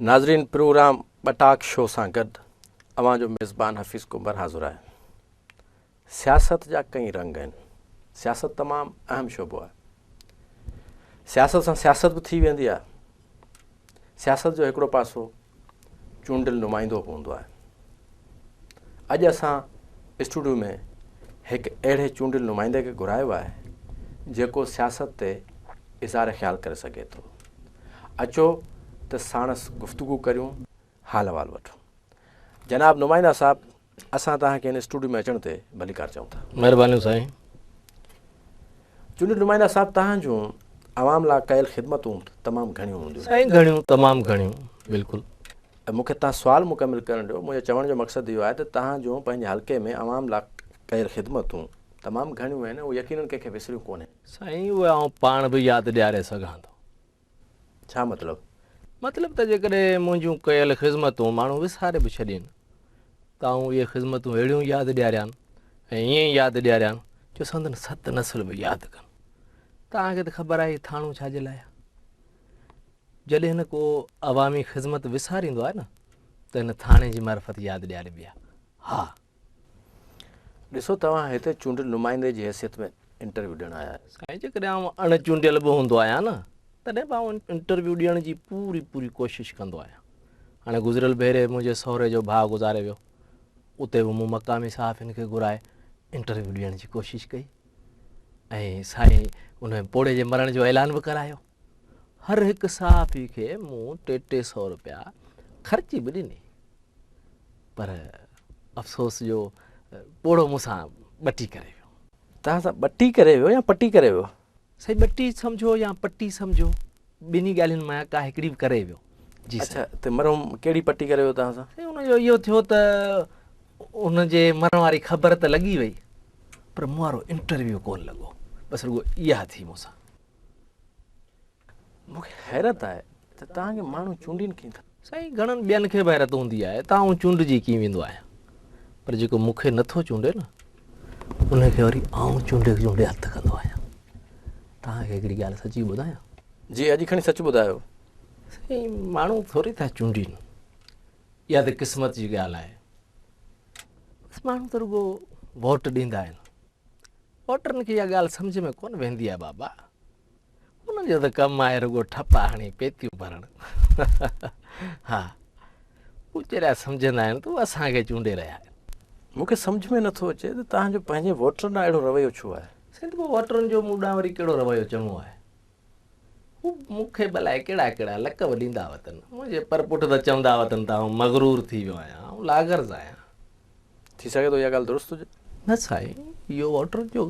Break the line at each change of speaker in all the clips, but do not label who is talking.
ناظرين programme ٻٽاڪ show سان گڏ اوهان جو ميزبان حفيظ ڪنڀر حاضر آهي. سياست جا ڪئين رنگ آهن. سياست تمام اهم شعبو آهي. سياست سان سياست به ٿي ويندي آهي. سياست جو هڪڙو پاسو چونڊيل نمائندو به هوندو آهي. اڄ اسان اسٽوڊيو ۾ هڪ اهڙي چونڊيل نمائندي کي گهرايو آهي جيڪو سياست تي اظهار خيال ڪري سگهي ٿو. اچو ته ساڻس گفتگو ڪريون، حال احوال وٺون. جناب نمائنده صاحب اسان توهان کي هن اسٽوڊيو ۾ اچڻ تي ڀليڪار چئون ٿا.
مهربانيون سائين.
چونڊيل نمائنده صاحب توهان جون عوام لاء ڪيل خدمتون تمام گهڻيون هونديون.
سائين گهڻيون تمام گهڻيون بلڪل.
مون کي توهان سوال مڪمل ڪرڻ ڏيو منهنجي چوڻ جو مقصد اهو آهي ته توهان جون پنهنجي حلقي ۾ عوام لاء ڪيل خدمتون تمام گهڻيون آهن اهي يقينن ڪنهن کي وسريون ڪونهن.
سائين اهي آئون پاڻ به ياد ڏياري سگهان ٿو.
ڇا مطلب؟
مطلب ته جيڪڏهن منهنجون ڪيل خذمتون ماڻهو وساري به ڇڏين ته آئون اهي خذمتون اهڙيون ياد ڏياريان ۽ ائين ياد ڏياريان جو سندن ست نسل به ياد ڪن. توهان کي ته خبر آهي هي ٿاڻو ڇا جي لاء آهي. جڏهن ڪو عوامي خذمت وساريندو آهي نه ته هن ٿاڻي جي معرفت ياد ڏياربي آهي. ها!
ڏسو توهان هتي چونڊيل نمائندي جي حيثيت ۾ انٽرويو ڏيڻ آيا آهيو.
سائين جيڪڏهن آئون اڻ چونڊيل به هوندو آهيان نه تڏهن به آئون انٽرويو ڏيڻ جي پوري پوري ڪوشش ڪندو آهيان. هاڻي گذريل ڀيري منهنجي سهري جو ڀاء گذاري ويو اتي به مون مقامي صحافين کي گهرائي انٽرويو ڏيڻ جي ڪوشش ڪئي ۽ سائين ان پوڙهي جي مرڻ جو اعلان به ڪرايو. هر هڪ صحافي کي مون ٽي ٽي سئو روپيا خرچي به ڏني. پر افسوس جو پوڙهو مون سان ٻٽي ڪري ويو.
توهان سان ٻٽي ڪري ويو يا پٽي ڪري ويو؟
سائين ٻٽي سمجهو يا پٽي سمجهو ٻنهي ڳالهين مان ڪا هڪڙي به ڪري ويو. جي
اڇا ته مرحوم ڪهڙي پٽي ڪري ويو توهان سان؟
سائين ان جو اهو ٿيو ته ان جي مرڻ واري خبر ته لڳي وئي پر مون وارو انٽرويو ڪونه لڳو بس رڳو اها ٿي مون سان.
مون کي حيرت آهي ته توهان کي ماڻهو چونڊين ڪيئن ٿا؟
سائين گهڻن ٻين کي به حيرت هوندي آهي ته آئون چونڊجي ڪيئن ويندو آهيان پر جيڪو مون کي نٿو چونڊي نه ان کي وري آئون چونڊي چونڊي هٿ ڪندو آهيان. توهان کي هڪڙي ڳالهه سچي ٻڌايان؟
جي اڄ کڻي سچ ٻڌايو.
سائين ماڻهو ٿوري ٿا چونڊين اها ته قسمت جي ڳالهه آهي بس ماڻهو ته رڳو ووٽ ڏيندا آهن ووٽرن کي اها ڳالهه سمجهه ۾ ڪونه ويندي آهي بابا انهن جو ته ڪم آهي رڳو ٺپا هڻي پيتيون ڀرڻ. ها هو چريا سمجهندا آهن ته هو اسان کي چونڊي رهيا آهن.
مون کي سمجهه ۾ نٿو اچي ته توهان جو پنهنجي ووٽرن ڏانهن اهڙو رويو ڇو آهي؟
سائين ته پوء ووٽرن جو مون ڏانهن وري ڪهڙو رويو چڱو آهي؟ هو مون کي الائي ڪهڙا ڪهڙا لقب ڏيندا وتن. منهنجي پر پٺ ته چوندا وتن ته آئون مغرور ٿي ويو آهيان، آئون لاغرض آهيان.
ٿي سگهي ٿو اها ڳالهه درست هجي.
نه سائين اهو ووٽر جو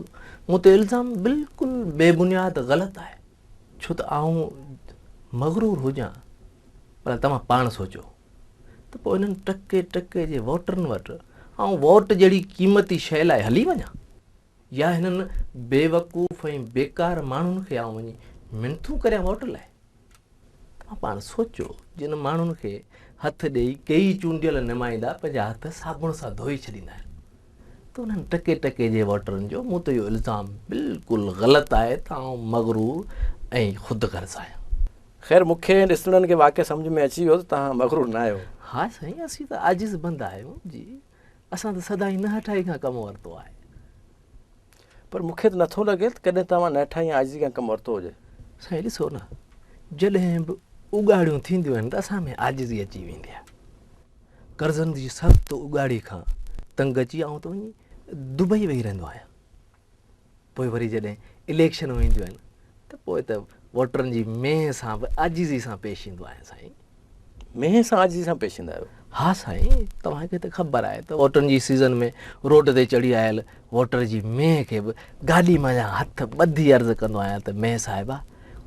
مون تي الزام بلڪل بي بنياد غلط آهي ڇو ته آئون مغرور هجان پر توهان پاڻ سوچو ته پوء انهن ٽڪي ٽڪي جي ووٽرن وٽ آئون ووٽ جهڙي قيمتي شيء لاء هلي وڃان يا هنن بيوقوف ۽ بيڪار ماڻهن کي آئون وڃي منٿون ڪريان ووٽ لاء؟ توهان پاڻ سوچيو جن ماڻهن کي هٿ ڏيئي ڪيئي چونڊيل نمائندا پنهنجا هٿ صابڻ سان ڌوئي ڇڏيندا آهن ته انهن ٽڪي ٽڪي جي ووٽرن جو مون تي اهو الزام بلڪل غلط آهي ته آئون مغرور ۽ خود غرض آهيان.
خير مون کي ۽ ڏسندڙن کي واقعي سمجهه ۾ اچي ويو ته توهان مغرور نه آهيو.
ها سائين اسين ته عاجز بندا آهيون جي اسان ته سدائين نهٺائي کان ڪم ورتو آهي.
پر مون کي ته نٿو لڳي ته ڪڏهن توهان نهٺائي يا عاجزي کان ڪم ورتو هجي.
سائين ڏسو نه جڏهن به اڳاڙيون ٿينديون آهن ته اسان ۾ عاجزي اچي ويندي آهي. قرضن جي سخت اڳاڙي کان تنگ اچي آئون ته وڃي دبئي ويهي رهندو آهيان. پوء وري جڏهن اليڪشنون اينديون آهن ته پوء ته ووٽرن جي مينهن سان به عاجزي سان پيش ايندو آهيان سائين.
مينهن سان عاجزي سان پيش ايندا آهيو؟
ها سائين توهان کي ته خبر آهي ته ووٽرن جي سيزن ۾ روڊ تي چڙهي آيل ووٽر جي مينهن کي به گاڏي منجهان هٿ ٻڌي عرض ڪندو آهيان ته مينهن صاحبه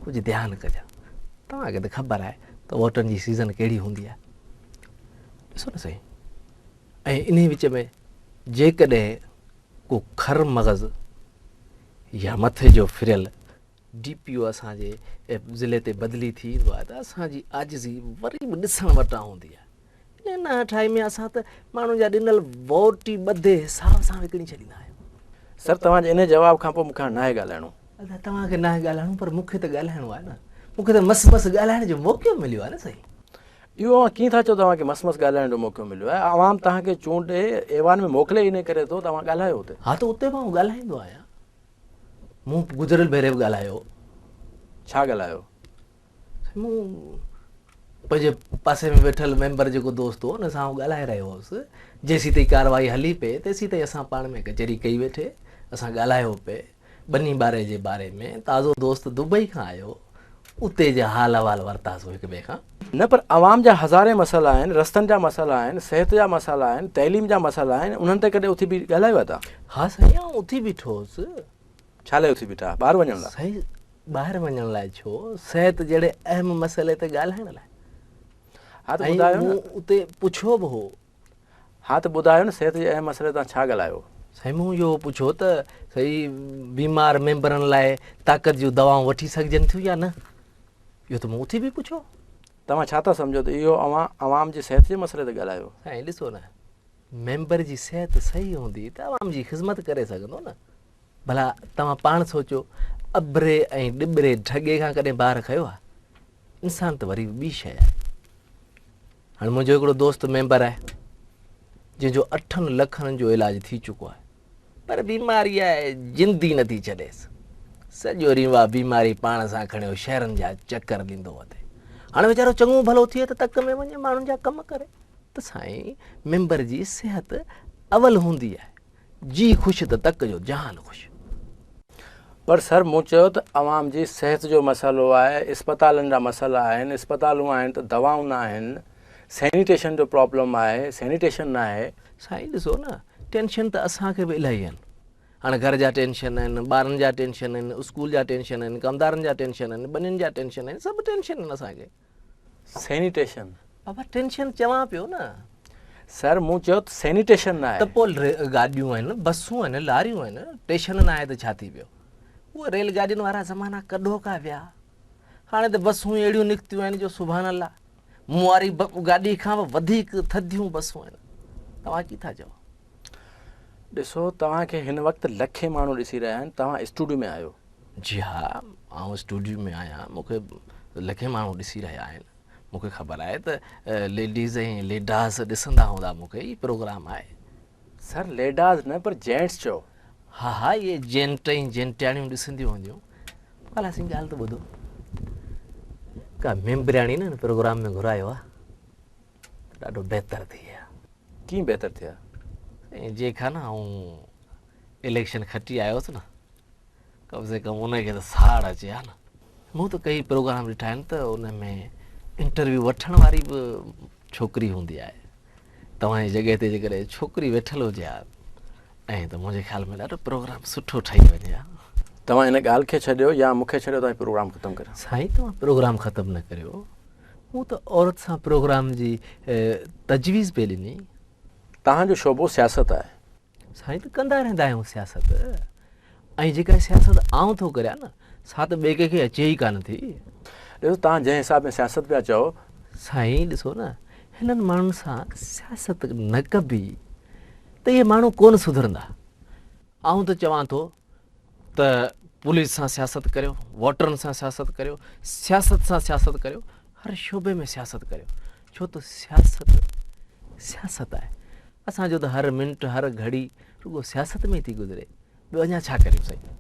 ڪجهه ڌيان ڪجان. توهان کي ته خبر آهي ته ووٽرن جي سيزن ڪهڙي هوندي آهي. ڏسو نه سائين ۽ انهي وچ ۾ جيڪڏهن ڪو کر مغز يا مٿي جو ڦريل ڊي پي او اسان جي ضلعي تي بدلي ٿي ايندو آهي ته اسان جي عاجزي وري به ڏسڻ وٽان هوندي آهي. ان نهٺائي ۾ اسان ته ماڻهن جا ڏنل ووٽ ئي ٻڌي حساب سان وڪڻي ڇڏيندا آهيون.
سر توهان جي انهي جواب کان پوء مون کي هاڻ ناهي ڳالهائڻو.
ادا توهان کي ناهي ڳالهائڻو پر مون کي ته ڳالهائڻو آهي نه. مون کي ته مس مس ڳالهائڻ جو موقعو مليو آهي نه سائين.
اهو اوهان ڪيئن ٿا چئو ته اوهان کي مس مس ڳالهائڻ جو موقعو مليو آهي. عوام توهان کي چونڊي ايوان ۾ موڪلي ئي انهي ڪري ٿو ته اوهان ڳالهايو اتي.
ها ته اتي به آئون ڳالهائيندو آهيان. مون گذريل ڀيري به ڳالهايو.
ڇا ڳالهايو؟
سائين مون پنهنجي پاسي ۾ ويٺل ميمبر جيڪو دوست هو ان سان آئون ڳالهائي رهيو هوس. جيسيتائين ڪارروائي هلي پئي تيسيتائين اسان پاڻ ۾ ڪچهري ڪئي ويٺي. اسان ڳالهايو پئي. ٻني ٻاري جي باري ۾ تازو دوست دبئي کان آيو اتي جا حال احوال ورتاسون هڪ ٻئي کان.
نه پر عوام جا هزارين مسئلا آهن، رستن جا مسئلا آهن، صحت جا مسئلا آهن، تعليم جا مسئلا آهن، انهن تي ڪڏهن اٿي بيهي ڳالهايو آهي توهان؟
ها سائين آئون اٿي بيٺو هوس.
ڇا لاء اٿي بيٺا؟ ٻاهر وڃڻ لاء؟
سائين ٻاهر وڃڻ لاء ڇو، صحت جهڙي اهم مسئلي تي ڳالهائڻ لاء.
ها ته ٻڌايو نه.
۽ مون اتي پڇيو به هو.
ها ته ٻڌايو نه صحت جي اهم مسئلي تان ڇا ڳالهايو؟
سائين مون اهو پڇيو ته سائين بيمار ميمبرن لاء طاقت جون دوائون وٺي سگهجن ٿيون يا نه؟ اهو ته مون اٿي به پڇيو.
توهان ڇا ٿا سمجهو ته اهو اوهان عوام جي صحت جي مسئلي تي ڳالهايو؟
سائين ڏسو نه ميمبر جي صحت صحيح هوندي ته عوام جي خذمت ڪري سگهندو نه. ڀلا توهان پاڻ سوچيو اڀري ۽ ڏٻري ڍڳي کان ڪڏهن بار کنيو آهي؟ انسان ته وري به ٻي شيء آهي. هاڻي منهنجو هڪڙو دوست ميمبر آهي جنهن جو اٺن لکن جو علاج ٿي چڪو آهي پر بيماري آهي جند ئي نٿي ڇڏيس سڄو ڏينهن اها بيماري پاڻ سان کڻيو شهرن جا چڪر ڏيندو وتي هاڻي ويچارو چڱو ڀلو ٿئي ته تڪ ۾ وڃي ماڻهن جا ڪم ڪري ته سائين ميمبر جي صحت اول هوندي آهي جي خوش ته تڪ جو جهان خوش.
پر سر مون چيو ته عوام جي صحت جو مسئلو آهي، اسپتالن جا مسئلا آهن، اسپتالون آهن ته دوائون نه آهن، سينيٽيشن جو پرابلم آهي، سينيٽيشن نه آهي.
سائين ڏسو نه ٽينشن ته اسان کي به الاهي آهن، هاڻي گهر جا ٽينشن آهن، ٻارن جا ٽينشن آهن، اسڪول جا ٽينشن آهن، ڪمدارن جا ٽينشن آهن، ٻنين جا ٽينشن آهن، سڀ ٽينشن آهن اسان کي.
سينيٽيشن.
بابا ٽينشن چوان پيو نه.
سر مون چيو ته سينيٽيشن نه آهي.
ته پوء گاڏيون آهن، بسون آهن، لاريون آهن، ٽيشن نه آهي ته ڇا ٿي پيو. اهي ريل گاڏين وارا زمانا ڪڏهوڪا ويا. هاڻي ته بسون ئي اهڙيون نڪتيون آهن جو سبحان الله مون واري گاڏي کان به وڌيڪ ٿڌيون بسون آهن. توهان ڪي ٿا چئو؟
ڏسو توهان کي هن وقت لکين ماڻهو ڏسي رهيا آهن، توهان اسٽوڊيو ۾ آهيو.
جي ها آئون اسٽوڊيو ۾ آهيان مون کي لکين ماڻهو ڏسي رهيا آهن مون کي خبر آهي ته ليڊيز ۽ ليڊاز ڏسندا هوندا مون کي هي پروگرام آهي.
سر ليڊاز نه پر جينٽس چئو.
ها ها اهي جينٽ ۽ جينٽياڻيون ڏسنديون هونديون. ڀلا سائين ڳالهه ته ٻڌو ڪا ميمبرياڻي نه هن پروگرام ۾ گهرايو ها ته ڏاڍو بهتر ٿئي ها.
ڪيئن بهتر ٿئي ها؟
سائين جنهن کان نه آئون اليڪشن کٽي آيو هوس نه ڪم سي ڪم ان کي ته ساڙ اچي ها نه. مون ته ڪئي پروگرام ڏٺا آهن ته ان ۾ انٽرويو وٺڻ واري به ڇوڪري هوندي آهي. توهان جي جڳهه تي جيڪڏهن ڇوڪري ويٺل هجي ها ۽ ته منهنجي خيال ۾ ڏاڍو پروگرام سٺو ٺهي وڃي ها.
توهان ان ڳالهه کي ڇڏيو يا مون کي ڇڏيو ته آئون پروگرام ختم ڪريان.
سائين توهان پروگرام ختم نه ڪريو. مون ته عورت سان پروگرام جي تجويز پئي ڏني.
توهان جو شعبو سياست آهي.
سائين ته ڪندا رهندا آهيون سياست ۽ جيڪا سياست آئون ٿو ڪريان نه سا ته ٻئي ڪنهن کي اچي ئي ڪانه ٿي.
ڏسو توهان جنهن حساب ۾ سياست پيا چئو.
سائين ڏسو نه هنن ماڻهن سان سياست نه ڪبي ته اهي ماڻهو ڪونه سڌرندا. آئون ته چوان ٿو ته پوليس سان سياست ڪريو، ووٽرن سان سياست ڪريو، سياست سان سياست ڪريو، هر شعبي ۾ سياست ڪريو ڇو ته سياست سياست آهي. اسان جو ته هر منٽ هر گهڙي رڳو سياست ۾ ئي ٿي گذري، ٻيو اڃا ڇا ڪريون سائين؟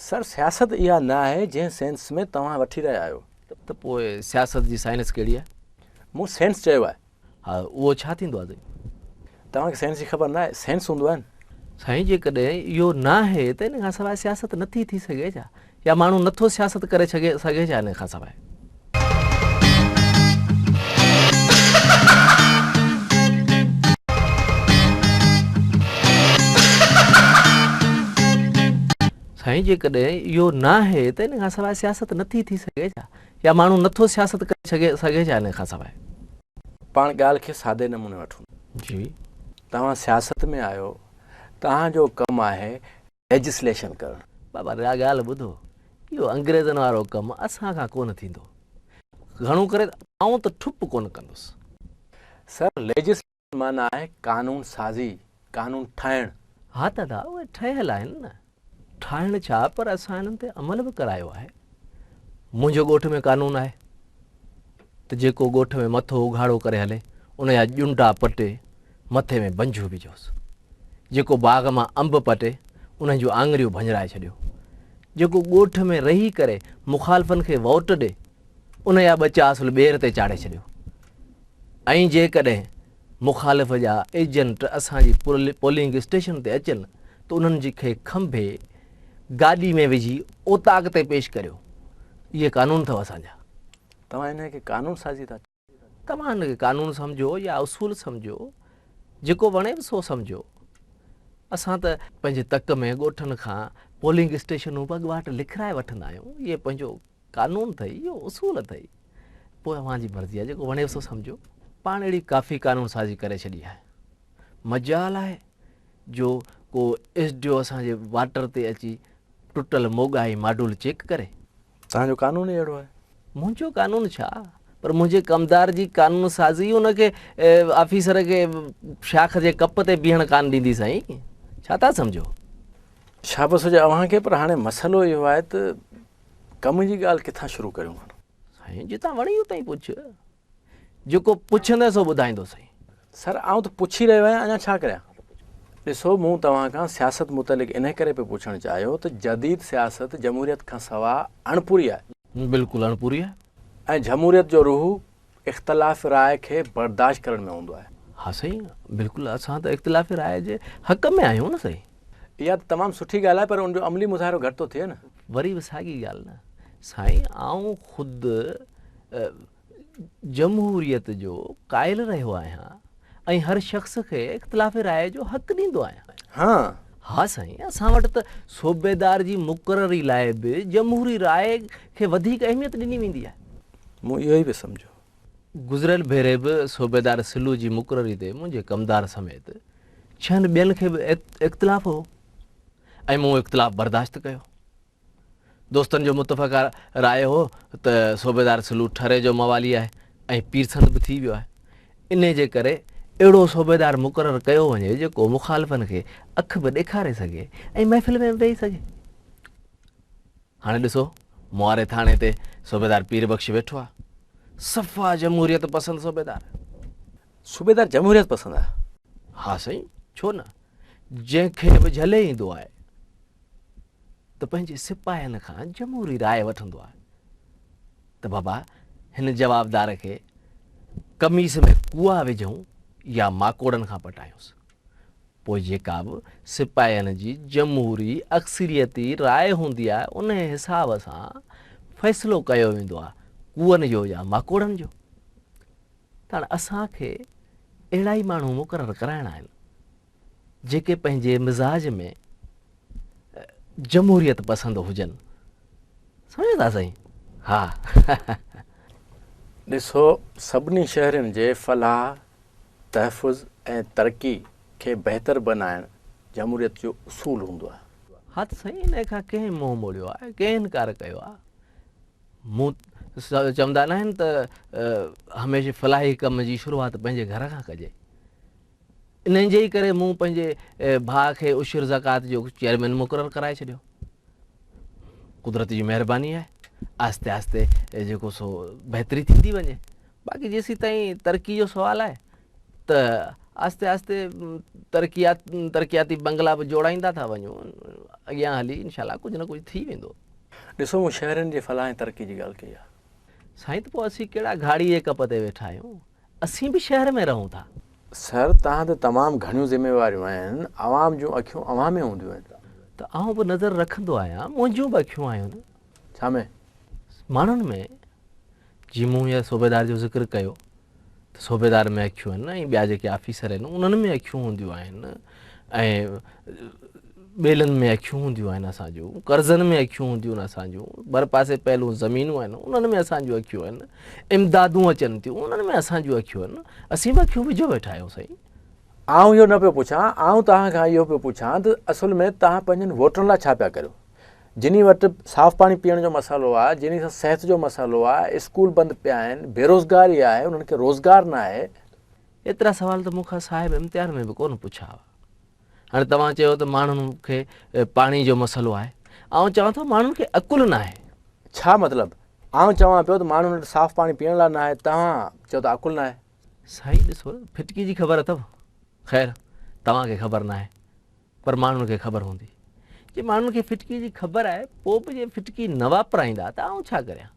سر سياست اها نه آهي جنهن سينس ۾ توهان وٺي رهيا آهيو.
ته پوء سياست جي سائنس ڪهڙي آهي؟
مون سينس چيو آهي.
ها اهو ڇا ٿيندو آهي سائين؟
توهان کي سينس جي خبر نه آهي؟ سينس هوندو آهي نه.
سائين جيڪڏهن اهو ناهي ته ان کان سواء سياست نٿي ٿي سگهي ڇا؟ يا ماڻهو نٿو سياست ڪري سگهي ڇا ان کان سواء؟ سائين جيڪڏهن اهو ناهي ته ان کان سواء سياست نٿي ٿي سگهي ڇا؟ يا ماڻهو نٿو سياست ڪري سگهي ڇا ان کان سواء؟
پاڻ ڳالهه کي سادي نموني وٺون.
جي.
توهان سياست ۾ آهيو، توهان جو ڪم آهي ليجسليشن ڪرڻ.
بابا اها ڳالهه ٻڌو، اهو انگريزن وارو ڪم اسان کان ڪونه ٿيندو. گهڻو ڪري ته آئون ته ٺپ ڪونه ڪندس.
سر ليجسليشن معنيٰ آهي قانون سازي، قانون ٺاهڻ.
ها دادا اهي ٺهيل آهن نه. ٺاهڻ ڇا پر اسان انهن تي عمل به ڪرايو آهي. منهنجو ڳوٺ ۾ قانون آهي. ته جيڪو ڳوٺ ۾ مٿو اگهاڙو ڪري هلي، ان جا ڄنڊا پٽي مٿي ۾ بنجهو وجهوس. جيڪو باغ مان انب پٽي، انهن جون آڱريون ڀڃرائي ڇڏيو. جيڪو ڳوٺ ۾ رهي ڪري مخالفن کي ووٽ ڏي، ان جا ٻچا اصل ٻير تي چاڙهي ڇڏيو. ۽ جيڪڏهن مخالف جا ايجنٽ اسان جي پولنگ اسٽيشن تي اچن ته انهن جي کي کنڀي گاڏي ۾ وجهي اوطاق تي پيش ڪريو. اهي قانون اٿو اسان جا.
توهان انهيء کي قانون سازي ٿا چئو؟
توهان ان کي قانون سمجهو يا اصول سمجهو، جيڪو وڻيو سو سمجهو. اسان ته پنهنجي تڪ ۾ ڳوٺن کان پولنگ اسٽيشنون به اڳواٽ لکرائي وٺندا آهيون. اهي پنهنجو قانون اٿئي، اهو اصول اٿئي. پوء اوهان جي مرضي آهي، جيڪو وڻيو سو سمجهو. پاڻ اهڙي ڪافي قانون سازي ڪري ڇڏي آهي. مجال آهي جو ڪو ايس ڊي او اسان جي واٽر تي اچي ٽٽل موڳا ۽ ماڊول چيڪ ڪري.
توهان جو قانون ئي اهڙو آهي.
منهنجو قانون ڇا، پر منهنجي ڪمدار جي قانون سازي ان کي آفيسر کي شاخ جي ڪپ تي بيهڻ ڪانه ڏيندي سائين. ڇا ٿا سمجهو؟
شابس هجي اوهان کي، پر هاڻي مسئلو اهو آهي ته ڪم جي ڳالهه ڪٿان شروع ڪريون؟
سائين جتان وڻي اتان ئي پڇ. جيڪو پڇندين سو ٻڌائيندو سائين.
سر آئون ته پڇي رهيو آهيان اڃا ڇا ڪريان. ڏسو مون توهان کان سياست متعلق انهي ڪري پئي پڇڻ چاهيو ته جديد سياست جمهوريت کان سوا اڻپوري آهي.
بلڪل اڻپوري آهي.
۽ جمهوريت جو روح اختلاف راء کي برداشت ڪرڻ ۾ هوندو آهي.
ها سائين بلڪل اسان ته اختلاف راء جي حق ۾ آهيون نه سائين.
اها ته تمام سٺي ڳالهه آهي پر ان جو عملي مظاهرو گهٽ ٿو ٿئي نه.
وري به ساڳي ڳالهه نه سائين آئون خود جمهوريت جو قائل رهيو آهيان ۽ هر شخص کي اختلاف راء جو حق ڏيندو آهيان.
ها.
ها سائين اسان وٽ ته صوبيدار جي مقرري لاء به جمهوري راء کي وڌيڪ اهميت ڏني ويندي آهي.
مون اهو ئي پئي سمجهيو.
گذريل ڀيري به صوبيدار سلو جي مقرري تي منهنجي ڪمدار سميت ڇهن ٻين کي به اختلاف هو ۽ مون اختلاف برداشت ڪيو. دوستن جو متفقه راء هو ته صوبيدار سلو ٺري جو موالي آهي ۽ پيرسن به ٿي ويو آهي، انهي جي ڪري اهڙو صوبيدار مقرر ڪيو وڃي جيڪو مخالفن کي اک به ڏيکاري سگهي ۽ محفل ۾ به ويهي سگهي. هاڻي ڏسو مواري ٿاڻي تي صوبيدار پير بخش ويٺو آهي. صفا جمهوريت پسند صوبيدار.
صوبيدار جمهوريت پسند آهي؟
ها سائين ڇو نه، جنهن کي به جهلي ايندو آهي. ته پنهنجي سپاهين کان جمهوري راء وٺندو آهي ته بابا هن جوابدار کي قميص ۾ ڪوئا وجهون يا ماڪوڙن کان پٽايونس. پوء جيڪا به سپاهين جي جمهوري اڪثريتي راء هوندي آهي انهي حساب سان فيصلو ڪيو ويندو آهي ڪوئن جو يا ماڪوڙن جو. ته هاڻي اسان کي اهڙا ئي ماڻهو مقرر ڪرائڻا آهن. جيڪي پنهنجي مزاج ۾ جمهوريت پسند هجن. سمجهو ٿا سائين؟ ها.
ڏسو سڀني شهرين جي فلاح، تحفظ ۽ ترقي کي بهتر بنائڻ جمهوريت جو اصول هوندو آهي.
ها ته سائين انهي کان ڪنهن منهن موڙيو آهي، ڪنهن انڪار ڪيو آهي؟ مون چوندا ناهن ته هميشه فلاحي ڪم جي شروعات پنهنجي گهر کان ڪجي. انهن جي ئي ڪري مون پنهنجي ڀاء کي عشر زڪوات جو چيئرمين مقرر ڪرائي ڇڏيو. قدرت جي مهرباني آهي آهستي آهستي جيڪو سو بهتري ٿيندي وڃي. باقي جيسيتائين ترقي جو سوال آهي ته آهستي آهستي ترقيات ترقياتي بنگلا به جوڙائيندا ٿا وڃون اڳيان هلي انشاء الله ڪجهه نه ڪجهه ٿي ويندو.
ڏسو مون شهرين جي فلاح ۽ ترقي جي ڳالهه ڪئي آهي.
سائين ته پوء اسين ڪهڙا گهاڙي جي ڪپ تي ويٺا آهيون. اسين به شهر ۾ رهون ٿا.
سر توهان تي تمام گهڻيون ذميواريون آهن، عوام جون اکيون اوهان ۾ هونديون آهن.
ته آئون به نظر رکندو آهيان، منهنجون به اکيون آهن.
ڇا ۾؟
ماڻهن ۾. جي مون هينئر صوبيدار جو ذڪر ڪيو ته صوبيدار ۾ اکيون آهن ۽ ٻيا جيڪي آفيسر آهن انهن ۾ اکيون هونديون آهن ۽ ٻيلن ۾ اکيون هونديون آهن اسان جون، قرضن ۾ اکيون هونديون آهن اسان جون، ڀرپاسي پهلون زمينون آهن انهن ۾ اسان جون اکيون آهن، امدادون اچن ٿيون انهن ۾ اسان جون اکيون آهن، اسين به اکيون وجهيو ويٺا آهيون سائين.
آئون اهو نه پيو پڇان، آئون توهان کان اهو پيو پڇان ته اصل ۾ توهان پنهنجن ووٽرن لاء ڇا پيا ڪريو؟ جنهن وٽ صاف پاڻي پيئڻ جو مسئلو آهي، جنهن سان صحت جو مسئلو آهي، اسڪول بند پيا آهن، بيروزگاري آهي، انهن کي روزگار نه آهي.
ايترا سوال ته مون کان صاحب امتحان ۾ به ڪونه پڇيا هئا. هاڻي توهان چيو ته ماڻهن کي پاڻي جو مسئلو آهي. آئون چوان ٿو ماڻهن کي عقل ناهي.
ڇا مطلب؟ آئون چوان پيو ته ماڻهن وٽ صاف پاڻي پيئڻ لاء ناهي، توهان چئو ته عقل ناهي.
سائين ڏسو ڦٽڪي جي خبر اٿو؟ خير توهان کي خبر ناهي پر ماڻهن کي خبر هوندي. جي ماڻهن کي ڦٽڪي جي خبر آهي پوء به جي ڦٽڪي نه واپرائيندا ته آئون ڇا ڪريان؟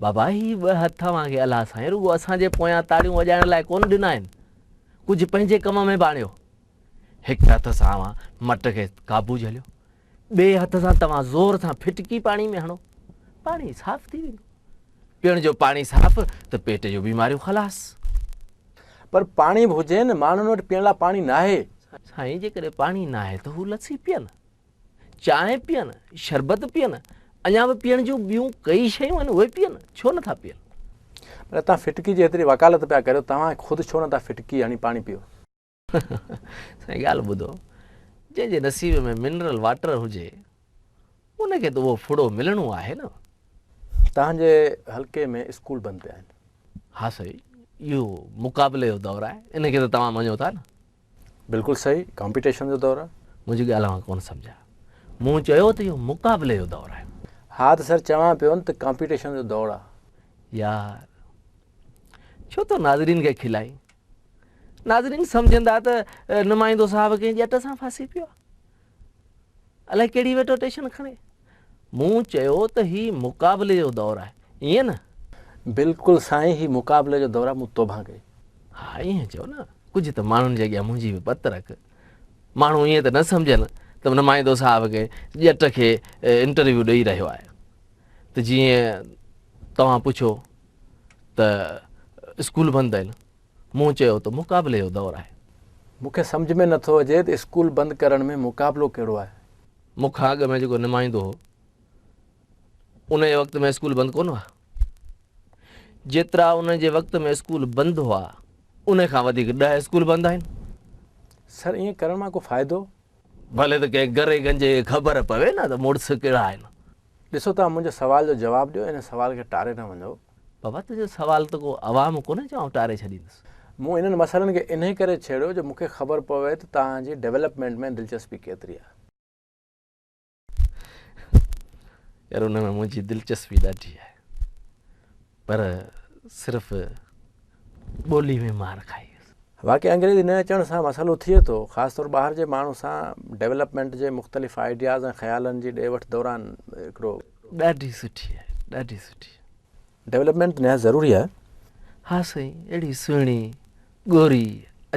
بابا هي ٻه هٿ اوهان کي الله سائين رڳو اسان جي پويان تاڙيون وڄائڻ لاء ڪونه ڏنا آهن، ڪجهه پنهنجي ڪم ۾ به آڻيو. هڪ هٿ سان اوهان مٽ کي قابو جهليو، ٻئي هٿ سان توهان زور سان ڦٽڪي پاڻي ۾ هڻو، پاڻي صاف ٿي ويندو. پيئڻ جو پاڻي صاف ته پيٽ جون بيماريون خلاص.
پر پاڻي به هجي نه، ماڻهن وٽ پيئڻ لاء پاڻي ناهي.
سائين جيڪڏهن پاڻي ناهي ته هو لسي پيئن، چانهه پيئن، شربت پيئن، اڃا به پيئڻ جون ٻيون ڪئي شيون آهن اهي پيئن، ڇو نٿا پيئن؟
پر توهان ڦٽڪي جي ايتري وڪالت پيا ڪريو، توهان خود ڇو نٿا ڦٽڪي هڻي پاڻي پيئو؟
سائين ڳالهه ٻڌو، جنهن جي نصيب ۾ منرل واٽر هجي، ان کي ته اهو ڦڙو ملڻو آهي نه.
توهان جي حلقي ۾ اسڪول بند پيا آهن.
ها سائين، اهو مقابلي جو دور آهي، ان کي ته توهان مڃو ٿا نه.
بلڪل صحيح، ڪامپيٽيشن جو دور آهي.
منهنجي ڳالهه اوهان ڪونه سمجهيا. مون چيو ته اهو مقابلي جو دور آهي.
ها ته سر چوان پيو نه ته ڪامپيٽيشن جو دور آهي.
يار ڇو ٿو ناظرين کي کلائين؟ ناظرين سمجهندا ته نمائندو صاحب ڪنهن ڄٽ سان ڦاسي پيو آهي. الائي ڪهڙي ويٺو ٽيشن کڻي. مون چيو ته هي مقابلي جو دور آهي، ائين نه؟
بلڪل سائين هي مقابلي جو دور آهي، مون توبهان ڪئي.
ها ائين چئو نه، ڪجهه ته ماڻهن جي اڳيان منهنجي به پت رک. ماڻهو ائين ته نه سمجهن ته نمائندو صاحب ڪنهن ڄٽ کي انٽرويو ڏئي رهيو آهي. ته جيئن توهان پڇيو ته اسڪول بند آهن، مون چيو ته مقابلي جو دور آهي.
مون کي سمجهه ۾ نٿو اچي ته اسڪول بند ڪرڻ ۾ مقابلو ڪهڙو آهي؟
مون کان اڳ ۾ جيڪو نمائندو هو، ان جي وقت ۾ اسڪول بند ڪونه هئا. جيترا ان جي وقت ۾ اسڪول بند هئا، ان کان وڌيڪ 10 اسڪول بند آهن.
سر ائين ڪرڻ مان ڪو فائدو؟
ڀلي ته ڪنهن گري گنجي کي خبر پوي نه ته مڙس ڪهڙا آهن.
ڏسو توهان منهنجي سوال جو جواب ڏيو، ان سوال کي ٽاري نه وڃو.
بابا تنهنجو سوال ته ڪو عوام ڪونهي جو آئون ٽاري ڇڏيندس.
مون انهن مسئلن کي انهي ڪري ڇيڙيو جو مون کي خبر پوي ته توهان جي ڊولپمينٽ ۾ دلچسپي ڪيتري آهي.
يار ان ۾ منهنجي دلچسپي ڏاڍي آهي پر صرف ٻولي ۾ مار کائي ويس.
واقعي انگريزي نه اچڻ سان مسئلو ٿئي ٿو، خاص طور ٻاهر جي ماڻهو سان ڊولپمينٽ جي مختلف آئيڊياز ۽ خيالن جي ڏي وٺ دوران هڪڙو.
ڏاڍي سٺي آهي ڏاڍي سٺي.
ڊولپمينٽ نهايت ضروري آهي.
ها سائين اهڙي سهڻي ڳوري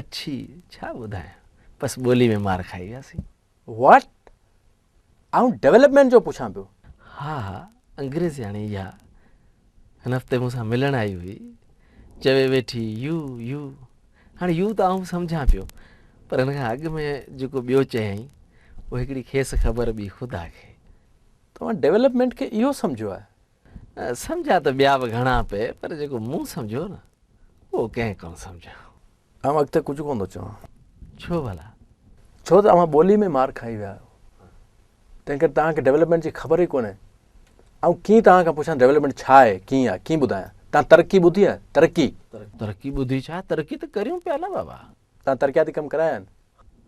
اڇي ڇا ٻڌايان بس ٻولي ۾ مار کائي وياسين.
What? آئون ڊولپمينٽ جو پڇان پيو.
ها ها انگريزياڻي اها هن هفتي مون سان ملڻ آئي هئي چوي ويٺي يو يو هاڻي يو ته آئون سمجهان پيو پر هن کان اڳ ۾ جيڪو ٻيو چيائين اهو هڪڙي کيس خبر ٻي خدا کي.
توهان ڊولپمينٽ کي اهو سمجهيو آهي؟
سمجهيا ته ٻيا به گهڻا پئي پر جيڪو مون سمجهيو نه اهو ڪنهن ڪونه سمجهيو.
آئون اڳتي ڪجهه ڪونه ٿو چوان.
ڇو ڀلا؟
ڇو ته اوهان ٻولي ۾ مار کائي ويا آهيو. تنهن ڪري توهان کي ڊولپمينٽ جي خبر ئي ڪونهي. آئون ڪيئن توهان کان پڇان ڊولپمينٽ ڇا آهي، ڪيئن آهي، ڪيئن ٻڌايان؟ توهان ترقي ٻڌي آهي؟ ترقي؟
ترقي ٻڌي ڇا؟ ترقي ته ڪريون پيا نه بابا.
توهان ترقياتي ڪم ڪرايا آهن؟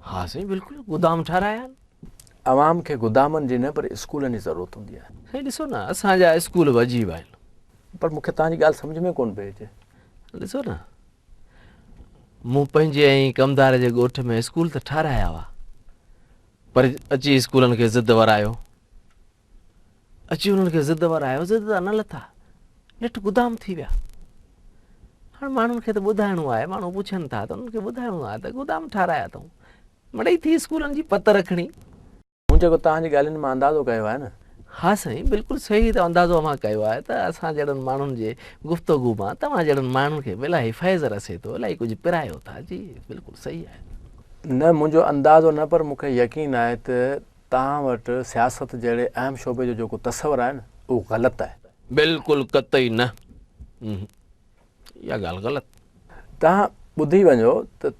ها سائين بلڪل، گدام ٺارايا آهن.
عوام کي گدامن جي نه پر اسڪولن جي ضرورت هوندي آهي.
سائين ڏسو نه اسان جا اسڪول به عجيب آهن.
پر مون کي توهان جي ڳالهه سمجهه ۾ ڪونه پئي اچي.
ڏسو نه مون پنهنجي ۽ ڪمدار جي ڳوٺ ۾ اسڪول ته ٺارايا هئا پر اچي اسڪولن کي ضد ورايو اچي انهن کي ضد ورايو ضد تان نه لٿا نيٺ گدام ٿي ويا هاڻ ماڻهن کي ته ٻڌائڻو آهي ماڻهو پڇن ٿا ته انهن کي ٻڌائڻو آهي ته گدام ٺارايا اٿئون مڙئي ٿي اسڪولن جي پت رکڻي
مون جيڪو توهان جي ڳالهين مان اندازو ڪيو آهي نه.
ها سائين بلڪل صحيح ته اندازو اوهان ڪيو آهي ته اسان جهڙن ماڻهن جي گفتگو مان توهان جهڙن ماڻهن کي به الاهي فيض رسي ٿو الاهي ڪجهه پرايو ٿا جي بلڪل صحيح آهي.
نه منهنجو اندازو نه پر مون کي يقين آهي ته توهان وٽ سياست جهڙي اهم شعبي جو جيڪو تصور آهي نه اهو غلط آهي.
بلڪل قطعي نه اها ڳالهه غلط.
توهان ٻڌي وڃو ته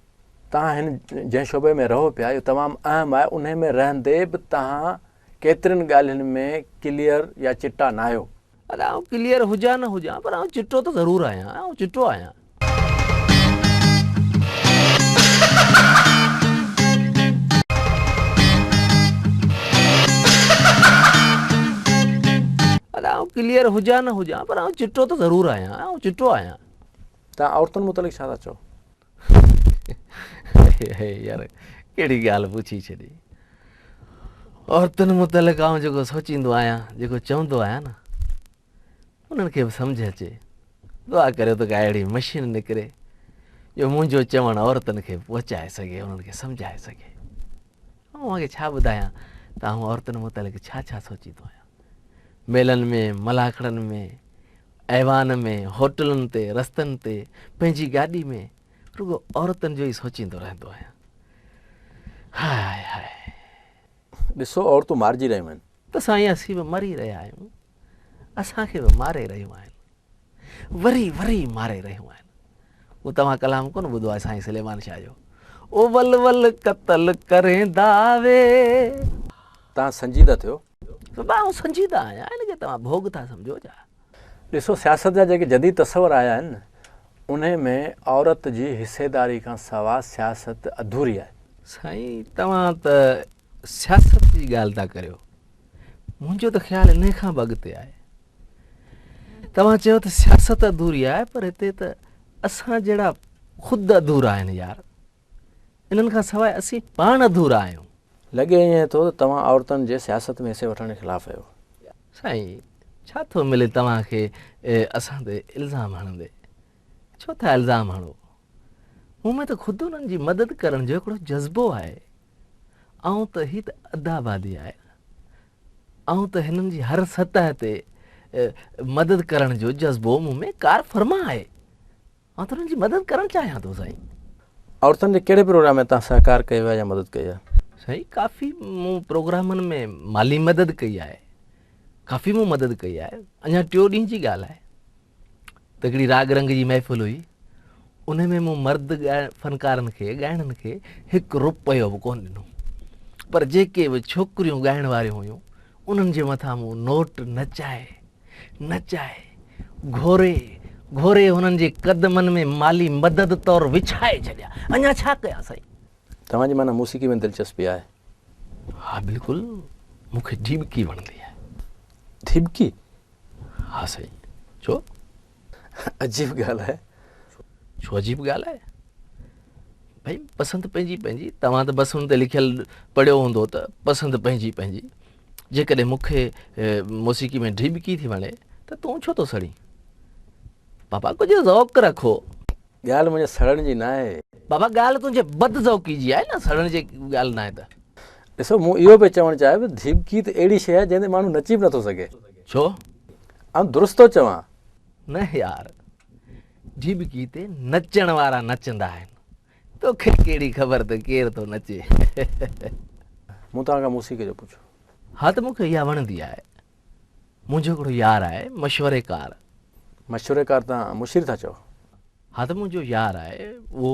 توهان هن جنهن شعبي ۾ رهو پيا اهو تمام اهم آهي انهي ۾ رهندي به توهان ڪيترين ڳالهين ۾ ڪليئر يا چٽا ناهيو.
ادا آئون ڪليئر هجان نه هجان پر آئون چٽو ته ضرور آهيان آئون چٽو آهيان. ادا آئون ڪليئر هجان نه هجان پر آئون چٽو ته ضرور آهيان، آئون چٽو آهيان.
توهان عورتن متعلق ڇا ٿا چئو؟
يار ڪهڙي ڳالهه پڇي ڇڏي. عورتن متعلق آئون جيڪو سوچيندو آهيان، جيڪو چوندو آهيان نه، انهن کي به سمجهه اچي. دعا ڪريو ته ڪا اهڙي مشين نڪري جو منهنجو چوڻ عورتن کي پهچائي سگهي، انهن کي سمجهائي سگهي. آئون اوهان کي ڇا ٻڌايان ته آئون عورتن متعلق ڇا ڇا سوچيندو آهيان. ميلن ۾، ملاکڙن ۾، ايوان ۾، هوٽلن تي، رستن تي، پنهنجي گاڏي ۾ رڳو عورتن جو ئي سوچيندو رهندو آهيان. High high.
ڏسو عورتون مارجي رهيون آهن.
ته سائين اسين به مري رهيا آهيون. اسان کي به ماري رهيون آهن. وري وري ماري رهيون آهن. اهو توهان ڪلام ڪونه ٻڌو آهي سائين سليمان شاهه جو. او ول ول قتل ڪريندا وي.
توهان سنجيده ٿيو.
بابا آئون سنجيده آهيان ان کي توهان ڀوڳ ٿا سمجهو ڇا؟
ڏسو سياست جا جيڪي جديد تصور آيا آهن نه انهي ۾ عورت جي حصيداري کان سوا سياست اڌوري آهي.
سائين توهان ته سياست جي ڳالهه ٿا ڪريو منهنجو ته خيال انهي کان به اڳتي آهي. توهان چيو ته سياست اڌوري آهي پر هتي ته اسان جهڙا خود اڌورا آهن يار. انهن کان سواء اسين پاڻ اڌورا آهيون.
لڳي ائين ٿو ته توهان عورتن جي سياست ۾ حصي وٺڻ جي خلاف آهيو.
سائين ڇا ٿو ملي توهان کي اسان تي الزام هڻندي. ڇو ٿا الزام هڻو. مون ۾ ته خود انهن جي مدد ڪرڻ جو هڪڙو جذبو آهي. آئون ته هي ته اڌ آبادي آهي نه. آئون ته هنن جي هر سطح تي مدد ڪرڻ جو جذبو مون ۾ ڪارفرما آهي. آئون ته انهن جي مدد ڪرڻ چاهيان ٿو سائين.
عورتن جي ڪهڙي پروگرام ۾ توهان سهڪار ڪيو آهي يا مدد ڪئي آهي؟
سائين ڪافي مون پروگرامن ۾ مالي مدد ڪئي آهي. ڪافي مون مدد ڪئي آهي. اڃا ٽيو ڏينهن جي ڳالهه آهي ته هڪڙي راڳ رنگ جي محفل هئي ان ۾ مون مرد فنڪارن کي ڳائڻن کي هڪ روپيو به ڪونه ڏنو پر جيڪي به ڇوڪريون ڳائڻ واريون هيون انهن جي مٿان مون نوٽ نچائي نچائي گهوري گهوري هنن جي قدمن ۾ مالي مدد طور وڇائي ڇڏيا. اڃا ڇا ڪيان سائين؟
توهان جي معنيٰ موسيقي ۾ دلچسپي آهي؟
ها بلڪل مون کي ڍيٻڪي وڻندي آهي.
ڍيٻڪي؟
ها سائين ڇو؟
عجيب ڳالهه آهي.
ڇو عجيب ڳالهه آهي؟ ڀئي پسند پنهنجي پنهنجي، توهان ته بس ان تي لکيل پڙهيو هوندو ته پسند پنهنجي پنهنجي. جيڪڏهن مون کي موسيقي ۾ ڍيٻڪي ٿي وڻي ته تون ڇو ٿو سڙين؟ بابا ڪجهه ذوق رکو.
ڳالهه منهنجي سڙڻ جي ناهي.
بابا ڳالهه تنهنجي بد ذوقي جي آهي نه سڙڻ جي ڳالهه ناهي ته.
ڏسو مون اهو پئي چوڻ چاهيو ته ڍيٻڪي ته اهڙي شيء آهي جنهن تي ماڻهو نچي به نٿو سگهي.
ڇو؟
آئون درست ٿو چوان.
نه يار ڍيٻڪي تي نچڻ وارا نچندا آهن. توکي ڪهڙي خبر ته ڪير ٿو نچي.
مون توهان کان موسيقي جو پڇيو.
ها ته مون کي اها وڻندي آهي. منهنجو هڪڙو يار آهي مشوريڪار.
مشوريڪار توهان مشير ٿا چئو؟
ها ته منهنجو يار آهي اهو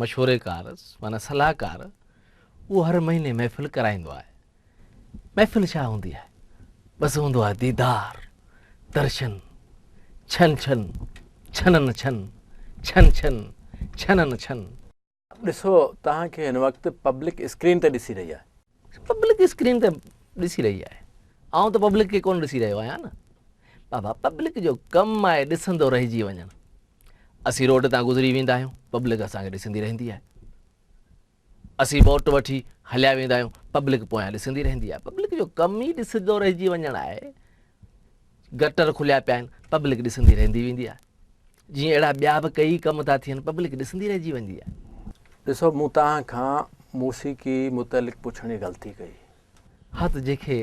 مشوريڪار معنيٰ صلاحڪار اهو هر مهيني محفل ڪرائيندو آهي. محفل ڇا هوندي آهي؟ بس هوندو آهي ديدار، درشن، ڇن ڇن، ڇنن ڇن، ڇن ڇن، ڇنن ڇن.
ڏسو توهان کي هن وقت پبلڪ اسڪرين تي ڏسي رهي آهي.
پبلڪ اسڪرين تي ڏسي رهي آهي. آئون ته پبلڪ کي ڪونه ڏسي رهيو آهيان نه. بابا پبلڪ جو ڪم آهي ڏسندو رهجي وڃڻ. اسين روڊ تان گذري ويندا آهيون پبلڪ اسان کي ڏسندي رهندي آهي. اسين ووٽ وٺي هليا ويندا آهيون پبلڪ پويان ڏسندي رهندي آهي. پبلڪ جو ڪم ئي ڏسندو رهجي وڃڻ آهي. گٽر کليا پيا آهن پبلڪ ڏسندي رهندي ويندي آهي. جيئن اهڙا ٻيا به ڪيئي ڪم ٿا ٿين پبلڪ ڏسندي رهجي ويندي آهي.
ڏسو مون توهان کان موسيقي متعلق پڇڻ جي غلطي ڪئي.
ها ته جنهن کي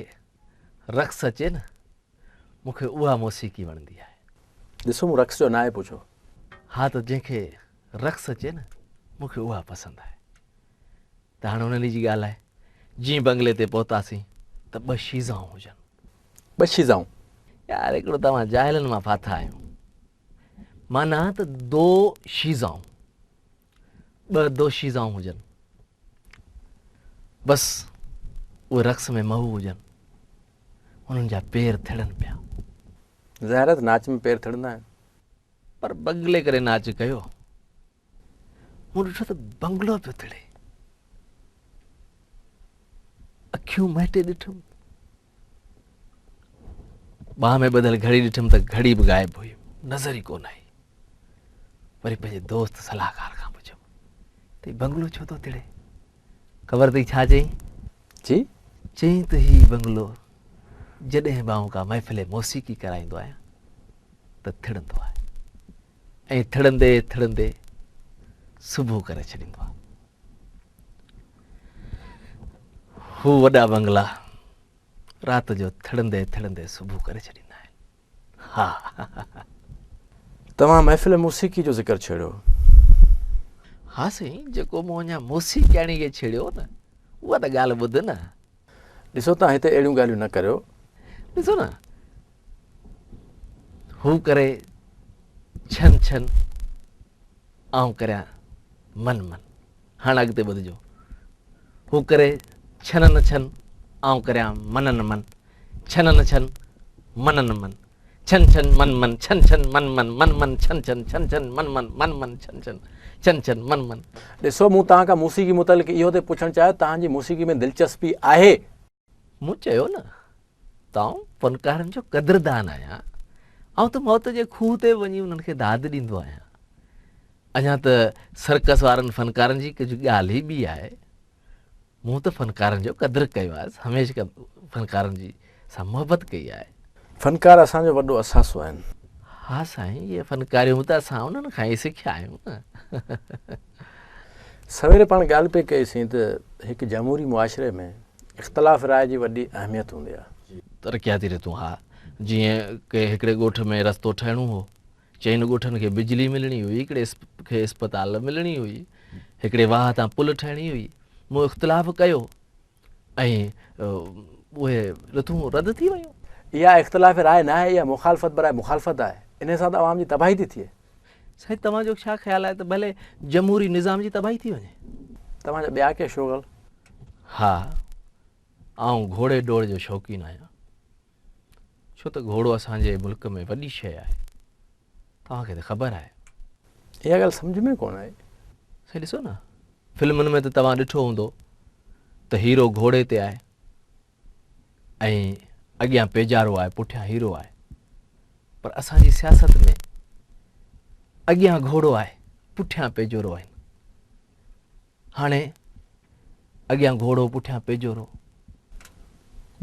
رقص اچي نه مون کي اها موسيقي وڻندي آهي.
ڏسو مون رقص جو ناهي پڇيو.
ها ته جنهن کي رقص اچي نه مون کي اها پسند آهي. ته هاڻي انهن جي ڳالهه آهي. جيئن بنگلي تي پهتاسين ته ٻه شيزائون هجن.
ٻه شيزائون؟
يار هڪڙو توهان جاهلن مان ڦاٿا آهيون. معنيٰ ته دو شيزائون. ٻه دوشيزائون هجن. بس اهي رقص ۾ محو هجن. انهن جا پير ٿڙن پيا.
ظاهر آهي ته ناچ ۾ پير ٿڙندا آهن.
پر بنگلي ڪري ناچ ڪيو. مون ڏٺو ته بنگلو پيو ٿڙي. اکيون مهٽي ڏٺم. ٻانهن ۾ ٻڌل گهڙي ڏٺم ته گهڙي به غائب هئي، نظر ئي ڪونه آئي. وري پنهنجي دوست صلاحڪار کان پڇيم ته هي بنگلو ڇو ٿو ٿڙي؟ خبر اٿئي ڇا چيائين؟
جي؟
چيائين ته هي بنگلو جڏهن به آئون ڪا محفل موسيقي ڪرائيندو آهيان ته ٿڙندو آهي ۽ ٿڙندي ٿڙندي صبح ڪري ڇڏيندو آهي. هو وڏا بنگلا رات جو ٿڙندي ٿڙندي صبح ڪري ڇڏيندا آهن. ها.
توهان محفل موسيقي جو ذڪر ڇيڙيو.
ها سائين، جيڪو مون اڃا موسيقياڻي کي ڇيڙيو نه، اها ته ڳالهه ٻڌ نه.
ڏسو توهان هتي اهڙيون ڳالهيون نه ڪريو.
ڏسو نه، هو ڪري ڇن ڇن، آئون ڪريان من من. هاڻ اڳتي ٻڌجو. هو ڪري ڇنن ڇن، آئون ڪريان منن من. ڇنن ڇن، منن من. ڇن ڇن من من، ڇن ڇن من من، من من ڇن ڇن، ڇن ڇن من من، من من ڇن ڇن، ڇن ڇن من من.
ڏسو مون توهان کان موسيقي متعلق اهو ٿي پڇڻ چاهيو توهان جي موسيقي ۾ دلچسپي آهي؟
مون چيو نه ته آئون فنڪارن جو قدردان آهيان. آئون ته موت جي کوهه تي به وڃي انهن کي داد ڏيندو آهيان. اڃا ته سرڪس وارن فنڪارن جي ڪجهه ڳالهه ئي ٻي آهي. مون ته فنڪارن جو قدر ڪيو آهي، هميشه فنڪارن جي سان محبت ڪئي آهي.
فنڪار اسان جو وڏو اثاثو آهن.
ها سائين، اهي فنڪاريون به ته اسان انهن کان ئي سکيا آهيون نه.
سوير پاڻ ڳالهه پئي ڪئي سين ته هڪ جمهوري معاشري ۾ اختلاف راء جي وڏي اهميت هوندي آهي.
ترقياتي رٿون ها، جيئن ڪنهن هڪڙي ڳوٺ ۾ رستو ٺهڻو هو، چئن ڳوٺن کي بجلي ملڻي هئي، هڪڙي کي اسپتال ملڻي هئي، هڪڙي واهه تان پل ٺهڻي هئي. مون اختلاف ڪيو ۽ اهي رٿون رد ٿي ويون.
اها اختلاف راء نه آهي، اها مخالفت براء مخالفت آهي. انهيء سان ته عوام جي تباهي ٿي ٿئي.
سائين توهان جو ڇا خيال آهي ته ڀلي جمهوري نظام جي تباهي ٿي وڃي؟
توهان جا ٻيا ڪي شغل؟
ها، آئون گهوڙي ڊوڙ جو شوقين آهيان. ڇو ته گهوڙو اسان جي ملڪ ۾ وڏي شيء آهي. توهان کي ته خبر آهي.
اها ڳالهه سمجهه ۾ ڪونه آئي.
سائين ڏسو نه فلمن ۾ ته توهان ڏٺو هوندو ته هيرو گهوڙي تي آهي ۽ اڳيان پيجارو آهي پٺيان هيرو آهي پر اسان جي سياست ۾ اڳيان گهوڙو آهي پٺيان پيجورو آهن. هاڻي اڳيان گهوڙو پٺيان پيجورو.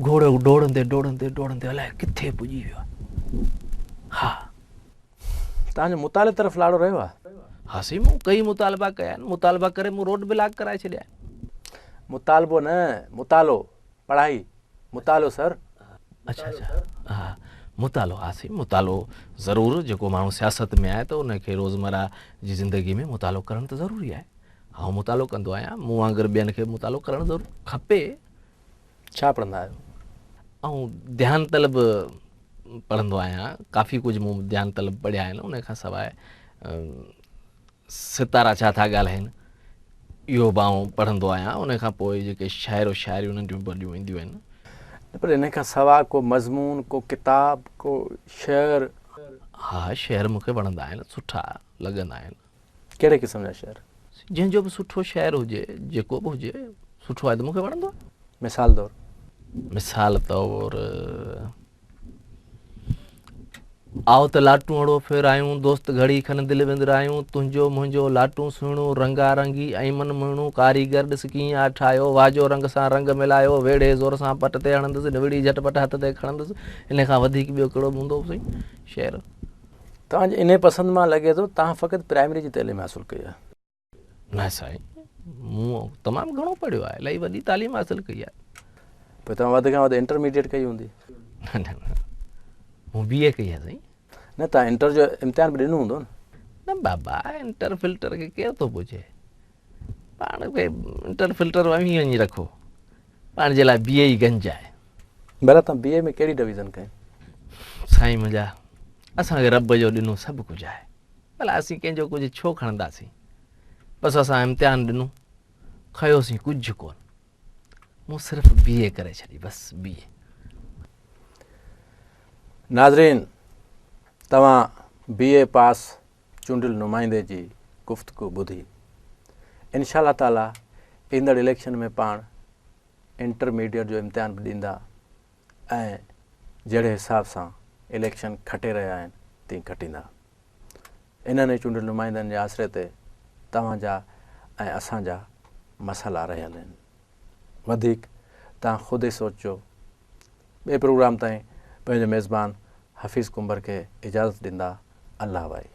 گهوڙو ڊوڙندي ڊوڙندي ڊوڙندي الائي ڪٿي پڄي ويو آهي. ها.
توهان جو مطالعي طرف لاڙو رهيو آهي؟
ها سائين مون ڪئي مطالبا ڪيا آهن. مطالبا ڪري مون روڊ بلاڪ ڪرائي ڇڏيا آهن.
مطالبو نه مطالعو، پڙهائي، مطالعو سر.
اڇا اڇا ها مطالعو ها سائين مطالعو ضرور جيڪو ماڻهو سياست ۾ آهي ته ان کي روزمره جي زندگي ۾ مطالعو ڪرڻ ته ضروري آهي. آئون مطالعو ڪندو آهيان، مون وانگر ٻين کي به مطالعو ڪرڻ ضرور کپي.
ڇا پڙهندا آهيو؟
آئون ڌيان طلب پڙهندو آهيان، ڪافي ڪجهه مون ڌيان طلب پڙهيا آهن، ان کان سواء ستارا ڇا ٿا ڳالهائين اهو به آئون پڙهندو آهيان، ان کان پوء جيڪي شاعر و شاعريون ننڍيون وڏيون اينديون آهن.
نه پر ان کان سواء ڪو مضمون، ڪو ڪتاب، ڪو شعر؟
ها شعر مون کي وڻندا آهن، سٺا لڳندا آهن.
ڪهڙي قسم جا شعر؟
جنهن جو به سٺو شعر هجي، جيڪو به هجي، سٺو آهي ته مون کي وڻندو آهي.
مثال طور؟
مثال طور، آء ته لاٽونئڙو ڦيرايون، دوست گهڙي کن دل وندرايون، تنهنجو منهنجو لاٽون سهڻو، رنگا رنگي ۽ من موهڻو، ڪاريگر ڏس ڪيئن آ ٺاهيو، واهه جو رنگ سان رنگ ملايو، ويڙهي زور سان پٽ تي هڻندس، نوڙي جهٽ پٽ هٿ تي کڻندس. ان کان وڌيڪ ٻيو ڪهڙو به هوندو سائين شعر.
توهان جي انهيء پسند مان لڳي ٿو توهان فقط پرائمري جي تعليم حاصل ڪئي آهي.
نه سائين، مون تمام گهڻو پڙهيو آهي، الاهي وڏي تعليم حاصل ڪئي آهي.
پوء توهان وڌ کان وڌ انٽرميڊيٽ ڪئي هوندي؟
نه نه نه، مون بي اي ڪئي آهي سائين.
نه توهان انٽر جو امتحان به ڏنو هوندو نه؟
نه بابا، انٽر فلٽر کي ڪير ٿو پڇي؟ پاڻ کي انٽر فلٽر اوهين وڃي رکو، پاڻ جي لاء بي اي ئي گنج آهي.
ڀلا توهان بي اي ۾ ڪهڙي ڊويزن کنئي؟
سائين منهنجا، اسان کي رب جو ڏنو سڀ ڪجهه آهي، ڀلا اسين ڪنهن جو ڪجهه ڇو کڻنداسين؟ بس اسان امتحان ڏنو، کنيوسين ڪجهه ڪونه. مون صرف بي اي ڪري ڇڏي، بس بي اي.
ناظرين توهان بي اي پاس چونڊيل نمائندي جي گفتگو ٻڌي. انشاء الله تعالي ايندڙ اليڪشن ۾ پاڻ انٽرميڊيٽ جو امتحان به ڏيندا ۽ جهڙي حساب سان اليڪشن کٽي رهيا آهن تيئن کٽيندا. انهن ئي چونڊيل نمائندن جي آسري تي توهان جا ۽ اسان جا مسئلا رهيل آهن. وڌيڪ توهان خود ئي سوچجو. ٻئي پروگرام تائين پنهنجي ميزبان حفيظ ڪنڀر کي اجازت ڏيندا. الله وائي.